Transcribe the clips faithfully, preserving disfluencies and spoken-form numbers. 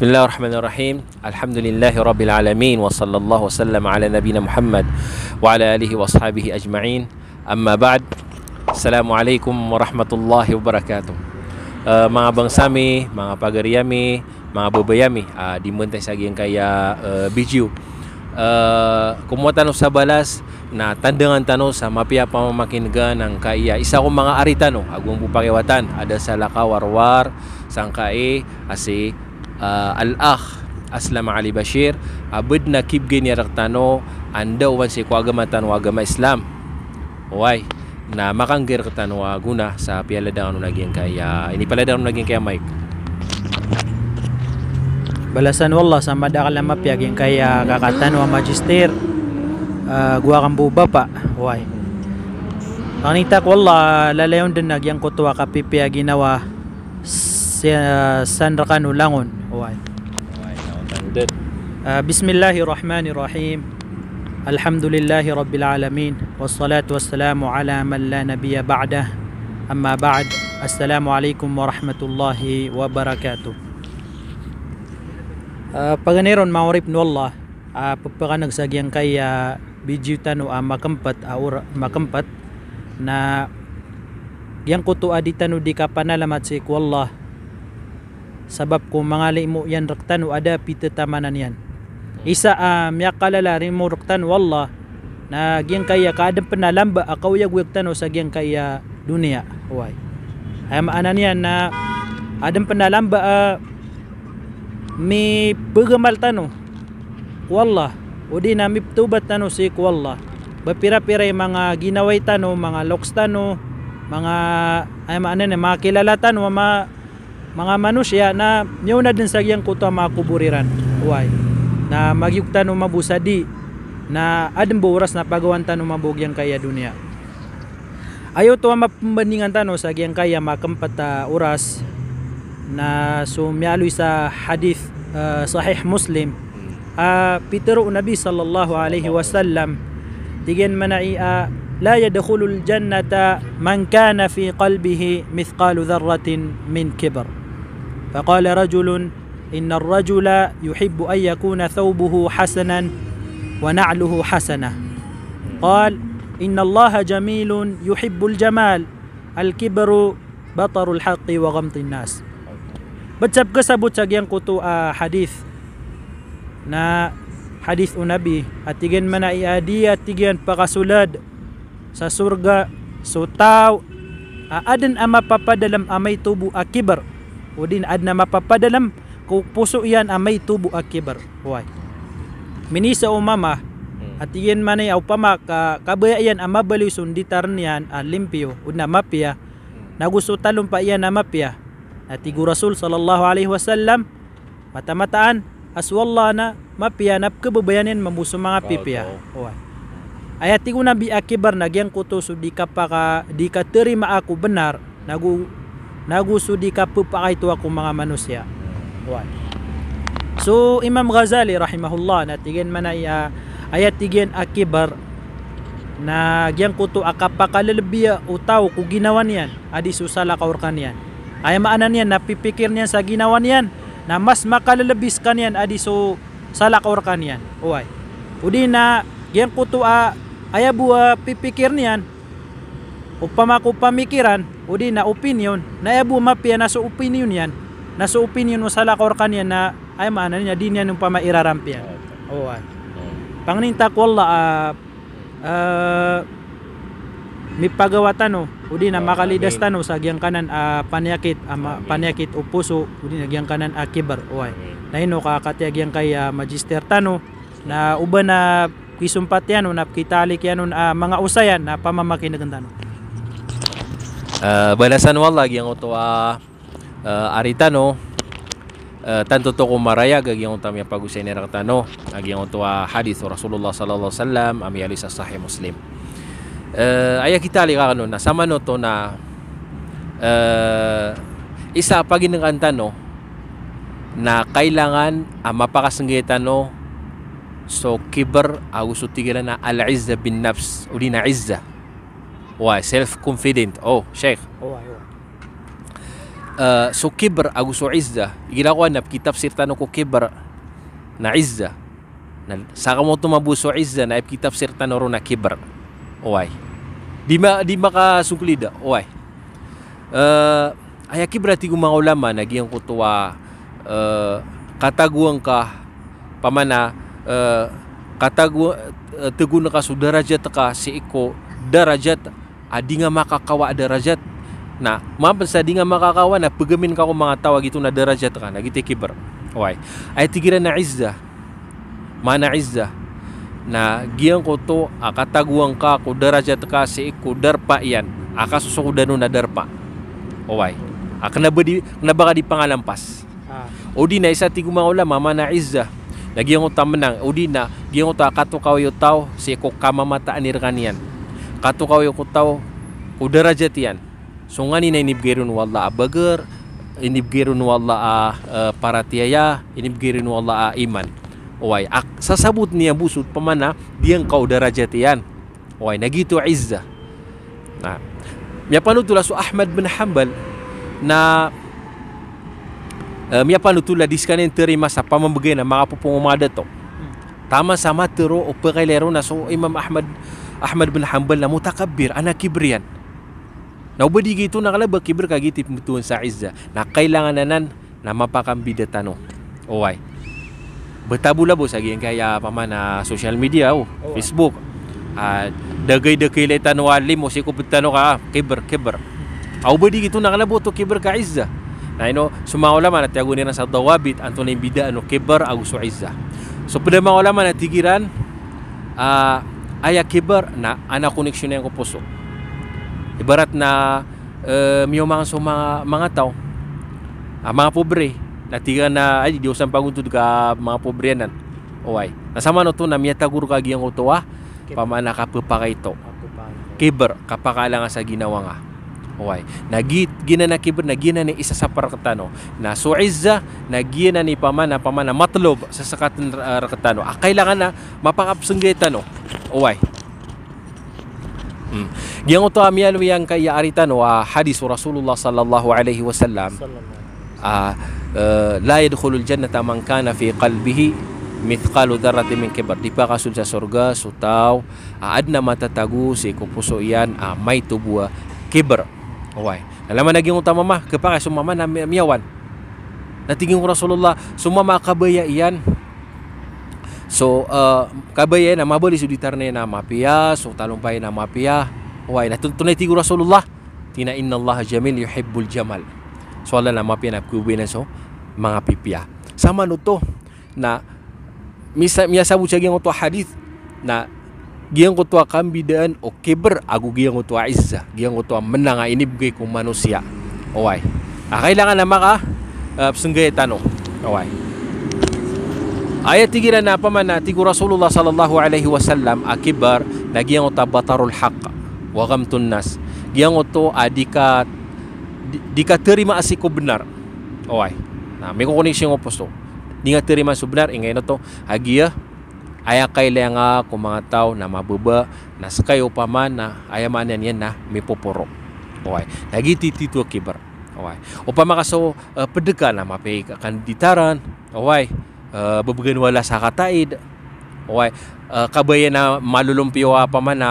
Bismillahirrahmanirrahim. Alhamdulillahirabbil alamin. Wa sallallahu wa sallam ala nabiyyina Muhammad wa ala alihi wa ashabihi ajma'in. Amma ba'd. Assalamualaikum warahmatullahi wabarakatuh. Eh, manga bangsa mi, manga pagari ami, manga babay ami, ah, di mentay sa giyangkaya, eh, video. Eh, komowa tano sa balas, na tandangan tano sa mapiya a pamamakinega angkaya isa ko manga ari tano ago bo pakiwatan a da salakaw a rowar sangkai a si, ah, Al-Akh Aslam Ali Bashir, a bed na kibegay niyan rektano a ndaowan sii ko agama tano a agama Islam. Oway, na makanggay rektano a gona sa piyaladangan on a giyangkaya, inipaladangan on a giyangkaya mic. Balasan o Allah sa madakel a mapiya giyangkaya kaka tano a magister, ah, go aken bo bapa, oway. Pangni ta ko Allah, lalayon den a giyangkoto a kapipiya a ginawa si-, ah, san rekano langon, oway. Oway, langon tano den. Ah, bismillahirrahmanirrahim. Alhamdulillahi rabbil alamin. Wassalatu wassalamu ala man la nabiyya ba'dah. Amma ba'd. Assalamualaikum warahmatullahi wabarakatuh. Ah, paganay ron, manga oripen o Allah, ah, pepakaneg sa giyangkaya video tano a makempet, a or-, makempet, na giyangkoto a di tano di kapanalamat sii ko Allah, sabap ko mangalimo iyan rektano a da pitetamanan iyan. Isa a miyakalala rimo rektano o Allah, na giyangkaya ka aden pen a lamba a kaoyagoyag tano sa giyangkaya doniya. Oway. Aya maana niyan na aden pen a lamba a mipegemal tano ko Allah, odi na mipetawbat tano sii ko Allah. Ba pira-pira i manga ginawai tano, manga loks tano, manga, aya maana niyan, manga kilala tano, ma-, manga manosiya na miyaona den sa giyangkoto a manga kobor iran. Oway. Na magiyog tano mambo sa di, na aden bo oras na pagawan tano mambo giyangkaya doniya. Aya oto a mapembandingan tano sa giyangkaya makempet a oras na so miyaaloy sa hadith, eh, Sahih Muslim. Ah, pitero o Nabi sallallahu alaihi wasallam, tig iyan manaya, "La yadkhulul jannata man kana fi qalbihi mithqalu dharratin min kibr." Faqala rajulun, "Innar rajula yuhibbu an yakuna thawbuhu hasanan wa na'luhu hasanah." Qal, "Innallaha jamilun yuhibbul jamal. Al-kibru batarul haqqi wa ghamtin nas." Bad sa pekesabot sa giyangkoto a hadith, na hadith o Nabi, a tig iyan manaya a di a tig iyan pakasoled sa sorga so taw a aden a mapapadalem a maito bo a kibr, odi na aden a mapapadalem ko poso iyan a maito bo a kibr. Oway. Minisa o mama, hmm, a tig iyan manaya opama ka, kabaya iyan a mabaloy so nditaren iyan a limpio, odi na mapiya, hmm, nago so talompa iyan a mapiya. Na tig o Rasul sallallahu alaihi wasallam, mata-mataan a so Allah na mapiya na pekebabayaan iyan mambo so manga pipiya. Oto. Oway. Aya tig o Nabi a kibr na giyangkoto so di kapaka-, di katerima a ko benar, nago, nago so di kapepakaito a ko manga manosiya. Oway. So Imam Ghazali rahimahullah na tig iyan manaya, aya tig iyan a kibr na giyangkoto a kapakalelebiya o taw ko ginawa niyan a di so salakaw rekaniyan. Aya maana niyan na pipikir niyan sa ginawa niyan na mas makalelebi sekaniyan a di so salakaw rekaniyan. Oway. Odi na giyangkoto a aya bo a pipikir niyan, opama ko pamikiran, odi na opinion, na aya bo a mapiya na so opinion iyan, na so opinion o salakaw rekaniyan na aya maana niyan di niyan opama irarampiyan. Oway. Hmm. Pangnin ta ko Allah a, eh, mipagawa tano, odi na makalidas tano sa giyangkanan a paniyakit, a ma-, paniyakit o poso, odi na giyangkanan a kibr. Oway. Amin. Na ino ka katiya giyangkaya magister tano, na oba na kisompatiyan on, na pekitalik iyan on, ah, manga osayan, na pamamakinegen tano. Eh, balasan o Allah giyangkoto a, eh, ari tano, eh, tanto oto ko marayag a giyangkoto a miyapagosay niyan rektano, a giyangkoto a hadith o Rasulullah sallallahu alaihi wasallam, a miyaaloy sa Sahih Muslim. Eh, aya kitalik aken on, na samanoto na, eh, isa a paginengan tano, na kailangan a mapakasenggi tano so kibr ago so tig iran a al-izza bin nafs, odi na izza. Oway, self-confident. O, Sheikh. Oway, oway. eh, so kibr ago so izza. Igira ko a na pkitafsir tano ko kibr na izza. Na saka mo to mabo so izza na ipkitafsir tano ron a kibr. Oway. Di ma-, di makasongklid a. Oway. Eh, aya kibr a tig o manga ulama na giyangkoto a, eh, katagoan ka, pamana, eh, katago-, eh, tagoan ka so darajat ka sii ko darajat a di nga makakawa a darajat. Na, mapen sa di nga makakawa na pegemin ka ko manga taw a gito na darajat ka, na gito i kibr. Oway. Aya tig iran a izza. Mana izza. Na giyangkoto a katagoan ka ko darajat ka sii ko darpa iyan a kasosokodan on a darpa. Oway. A kena ba di, kena ba ka di pangalampas. Ah. O di na isa tig o manga ulama, mana izza. Na giyangkoto a menang, o di na giyangkoto a katokawi o taw sii ko kamamataan i rkaniyan. Katokawi o ko taw ko darajat iyan. So nganin a inibgay ron o Allah a bagr, inibgay ron o Allah a, eh, paratiyaya, inibgay ron o Allah a iman. Oway, ak-, sasabot niyan bo so pamana, diyangka o darajat iyan. Oway, na gito izza. Na, miyapanotol a so Ahmad bin Hanbal na, eh, miyapanotol a di skaniyan terima sa pamambegay na makapopong o manga dato. Taman sa matero o pekailay ron a so Imam Ahmad, Ahmad bin Hanbal na mutakabbir, a na kibr iyan. Na o ba di gito na kena ba kibr ka gito i pembetowan sa izza. Na kailangan anan na mapakambida tano. Oway. Betabola bo sa giyangkaya pamana social media, o, Facebook. Ah, dagay-dagay lay tano a limo sii ko ped tano ka, ah, kibr, kibr. Aw ba di gito na kena ba oto kibr ka izza. Na ino, so manga ulama na tiyagoan iran sa dawabit, antonaa i mbidaan o kibr ago so izza. So ped a manga ulama na tig iran, ah, aya kibr na ana koneksyon iyan ko poso. Ibarat na eh, miyoman so manga, manga taw. Ah, manga pobre. Na tig iran a, ay, di osan pagontod ka manga pobre anan. Oway. Na samanoto na miyatago rka giyangkoto a, pamana kapepakaito. Kapepakaito. Kibr, kapakaalanga sa ginawa nga. Oway. Na gi-, giyanan a kibr, na giyanan i isasapar rektano. Na so izza, na giyanan i pamana, pamana matlob, sasakaten, eh, rektano. A kailangan na mapakapsenggay tano. Oway. Hmm. Giyangkoto a miyaaloy angkaya ari tano a hadis o Rasulullah sallallahu alaihi wasallam. Sallallahu alaihi wasallam. Ah, eh, "La yadkhulul jannata man kana fi qalbihi mithqalu dharratin min kibr." Di pakasold sa sorga so taw a aden a matatago sii ko poso iyan a maito bo a kibr. Oway. Na laman a giyangkoto a mama, kepakay so mama na mi-, miyawan. Na tig iyan ko Rasulullah, so mama a kabaya iyan, so, eh, kabaya iyan a mabaloy so ditar iyan a mapiya, so talompa iyan a mapiya. Oway, na ton-, tonaa i tig o Rasulullah? Tig iyan a, "Innallaha jamil yuhibbul jamal." So Allah na mapiya na pekhababayaan iyan so manga pipiya. Samanoto na misa-, miyasabot sa giyangkoto a hadith na giyangkoto a kambidaan o kibr ago giyangkoto a izza, giyangkoto a menang a inibgay ko manosiya. Oway. A kailangan a maka, eh, pesenggay tano. Oway. Aya tig iran a pamana tig o Rasulullah sallallahu alaihi wasallam a kibr na giyangkoto a batarul haqq wa ghamtun nas. Giyangkoto a di ka, di, di katerima sii ko benar. Oway. Na, mikokoneksyon ko poso. Di nga terima so benar, ingka ino oto, a giya, aya kailaya nga ko manga taw na mababa, na sekay opama na aya maana niyan na mipoporo. Oway. Na giti tito a kibr. Oway. Opama ka so, eh, ped ka na mapiya i kanditaran. Oway. Eh, bebegan wala sa kataid. Oway. Eh, kabaya na malolompiyo a pamana,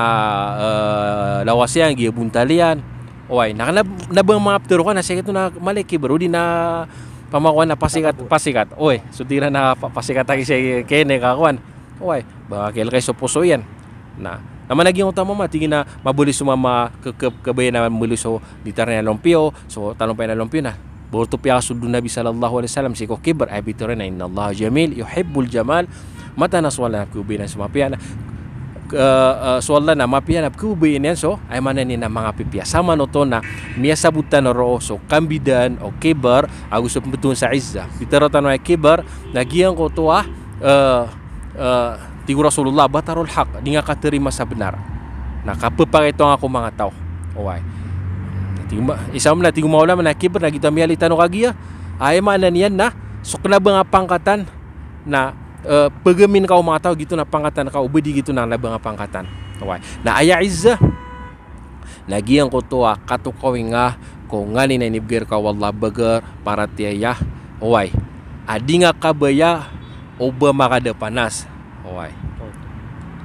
eh, lawas iyan, giya bontal iyan. Oway. Na kena, na ba manga petero ka na sii ko oto na mala i kibr. O di na pamakowan na pasikat, pasikat. Oway. So tig iran a pa-, pasikat aki sii kene ka kowan. Oway, ba kelekay so poso iyan. Na, na mana giyangkoto a mama, tig iyan a mabaloy so mama ke-, ke-, kabaya na mabaloy so ditar iyan a lompiyo, so talompa iyan a lompiyo na. Ba oto piyakasold o Nabi sallallahu alaihi wasallam sii ko kibr, aya pitharo iyan a, "Innallaha jamil, yuhibbul jamal." Mataan a so Allah na pekhababayaan iyan so mapiya na, eh, eh, so Allah na mapiya na pekhababayaan iyan so, aya maana niyan na manga pipiya. Samanoto na miyasabot tano roo so kambidaan o kibr ago so pembetowan sa izza. Pitharo tano a kibr na giyangkoto a, eh, eh, tig o Rasulullah, batarul haqq, di nga katerima sa benar. Na kapepakaito nga ko manga taw. Oway. Tig o ma-, isa man na tig o manga ulama na kibr na gito a miyaaloy tano kagiya. Aya maana niyan na, so kena ba nga pangkatan, na, eh, pegemin ka o manga taw, gito na pangkatan ka, o ba di gito na kena ba nga pangkatan. Oway. Na aya izza, na giyangkoto a katokawi nga ko nganin a inibgay rka o Allah a bagr, paratiyaya, oway. A di nga kabaya o ba makada panas. Oway.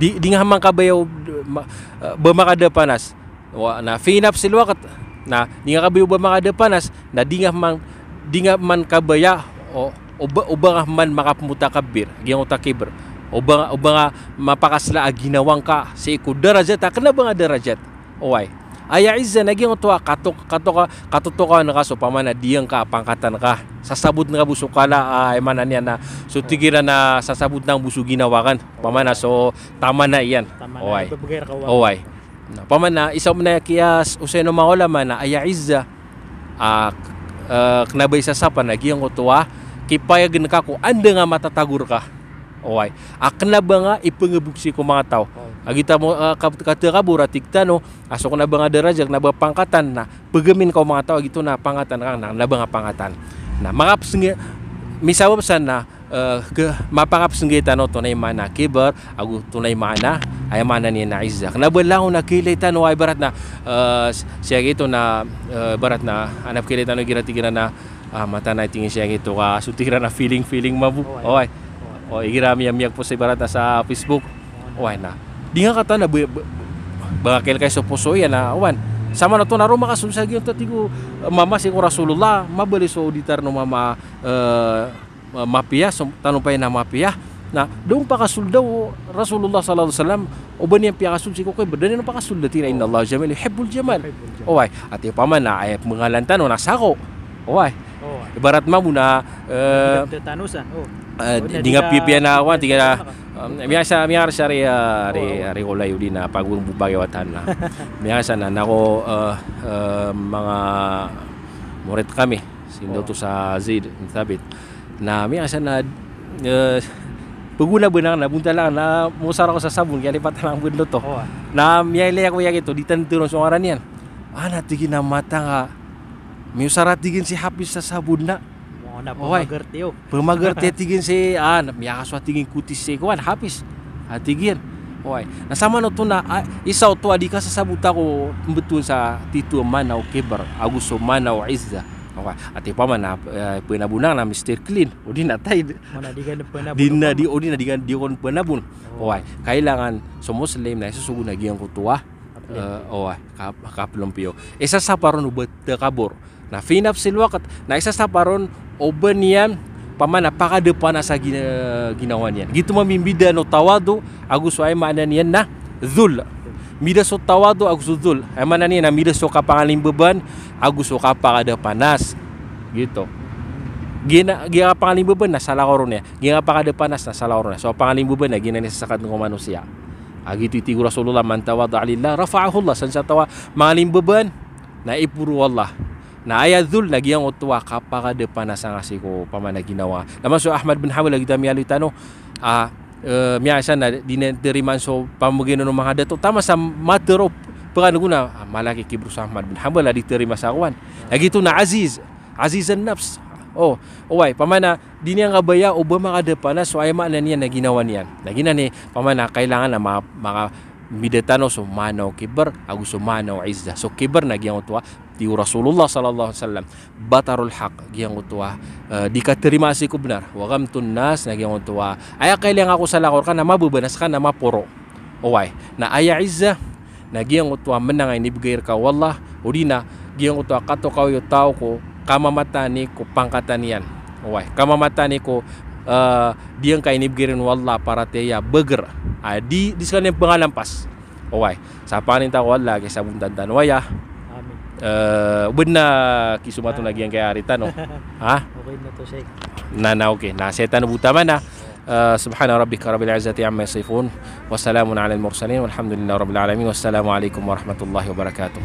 Di, di nga man kabaya o ma-, eh, ba makada panas. Wa-, na fi nafsil waqt, na di nga kabaya o ba makada panas, na di nga man, di nga man kabaya o, o ba, o ba nga man makapmutakabbir, giyangkoto a kibr. O ba, o ba nga mapakasla a ginawa ngka sii ko darajat a kna ba nga darajat. Oway. Aya izza na giyangkoto a katok-, katoka-, katotokawan ka so pamana diyangka a pangkatan ka. Sasabotn ka bo so kala, ah, aya maana niyan na so tig iran na sasabotn ka bo so ginawa kan. Pamana so tamana iyan. Tamana, oway. Oway. Na pamana isa o manga kiyas-, osay o manga ulama na aya izza, ah, k-, eh, kna ba i sasapa na giyangkoto a kipayagn ka ko anda nga matatago rka. Oway. A kna ba nga ipngbok sii ko manga taw. A giyoto a mo-, ah, ka-, katakabor a tig tano, a so kna ba nga darajat, kna ba pangkatan na pagamin ka o manga taw, a giyoto na pangkatan ka, na kna ba nga pangkatan. Na makapsng-, misabap san na, eh, ke-, mapakapsngay tano oto na aya maana a kibr, ago oto na aya maana, aya maana niyan na izza. Kna ba langon a kailay tano a ibarat na, eh, s-, sii giyoto na, eh, ibarat na, adn a pkailay tano igira tig iran na, ah, mataan a tig iyan sii giyoto ka, so tig iran na feeling-feeling mambo. Oway. Oway. O, igira miyamiyag post ibarat na sa Facebook. Oway na. Di nga katawan a ba, ba, ba nga kailay ka so poso iyan na, oway. Samanoto na roo makasold sa giyoto a tig o, eh, mama sii ko Rasulullah, mabaloy so odi tano o mama, eh, ma-, mapiya, so tano pay na mapiya. Na, da on pakasold o Rasulullah sallallahu alaihi wasallam, o ba niyan piyakasold sii ko kibr, da niyan pakasold, tig iran, "Innallaha jamilun yuhibbul jamal." Yuhibbul jamal. Oway, ati pamana, aya pngalan tano na sako. Oway. Oway. Ibarat mambo na, eh, eh, di nga pipiya na, wan, tig iran na, um, miyasa, miyasa ari, ah, ari, ari ko layo di na pagurung bo pagi watan na. Miyasa na, na ko, eh, eh, manga murid kami, sii oto sa Zaid bin Thabit. Na miyasa na, eh, pagona bnar na bontal akn na mosar ako sa sabon, kiyalipatan akn bo dn oto. Oway. Na miyailay ako aya giyoto, di tano tharoon so ngaran iyan. Ana, tig iyan, a matag a miyosar a tig iyan si Hafiz sa sabon na. Oway. Pmagarti, o. Pmagarti a tig iyan si, ah, na miyakasowa tig iyan ko tis si kowan, Hafiz. A tig iyan. Oway. Na samanoto na, ah, isa oto a di kasasabota ko mbtowan sa titho a maana o kibr, ago so maana o izza. Oway. Ati pamana, eh, pnabon akn na Mister Clean. Odi na Tide. Mana di ka pnabon. Di na di, odi na di ka, di ko pnabon. Oway. Kailangan so Muslim na isosogo na giyangkoto a, eh, oway, kap-, kaplompiyo. Isa sa paron o ba takabor. Na fi nafsil waqt, na isa sa paron o ba niyan pamana pakada panas a gina-, ginawa niyan. Giyoto mambo i mbidaan o tawadu ago so aya maana niyan na dhul. Mbida so tawadu ago so dhul. Aya maana niyan na mbida so kapangalimbabaan ago so kapakada panas. Giyoto. Giya, giya kapangalimbabaan na salakaw ron iyan. Giya kapakada panas na salakaw ron iyan. So kapangalimbabaan na giyanan i sasakatn ko manosiya. A giyoto i tig o Rasulullah, "Man tawada'a lillah, rafa'ahullah." Sadn sa taw a mangalimbabaan na iporo o Allah. Na aya dhul na giyangkoto a kapakada panas angka sii ko pamana ginawa. Taman so Ahmad bin Hanbal a giyoto a miyaaloy tano, ah, eh, miyasa na di niyan tarimaan so pamamagian o manga dato. Taman sa matharo, pkan ko na, ah, mala ki kibr so Ahmad bin Hanbal a di tarimaa sa kowan. A giyoto na aziz, azizan nafs. O, oway, pamana di niyan kabaya o ba makada panas so aya maana niyan na ginawa niyan. Na giyanan i pamana kailangan a ma-, maka-, mbida tano so maana o kibr ago so maana o izza. So kibr na giyangkoto a tig o Rasulullah sallallahu alaihi wasallam, batarul haqq, giyangkoto a, eh, di katarimaa sii ko bnar. Wa ghamtun nas, na giyangkoto a aya kailay angka ko salakaw rka na mababa, na ska na maporo. Oway. Na aya izza na giyangkoto a mnang a inibgay rka o Allah, odi na giyangkoto a katokawi o taw ko kamamataani ko pangkatan iyan. Oway. Kamamataani ko, eh, diyangka inibgay ron o Allah a paratiyaya a bagr. A di, di skaniyan pngalampas. Oway. Sa pangnin ta ko Allah a kiyasabontan tano aya. Amin. Eh, o ba dn a kisomato na giyangkaya ari tano. Ha? Okay na oto, Sheikh. Na, na, okay. Na sii tano bo taman a. Eh, subhana rabbika rabbil izzati amma yasifun. Wa salamun alal mursalin. Walhamdulillahi rabbil alamin. Wassalamu alaikum warahmatullahi wabarakatuh.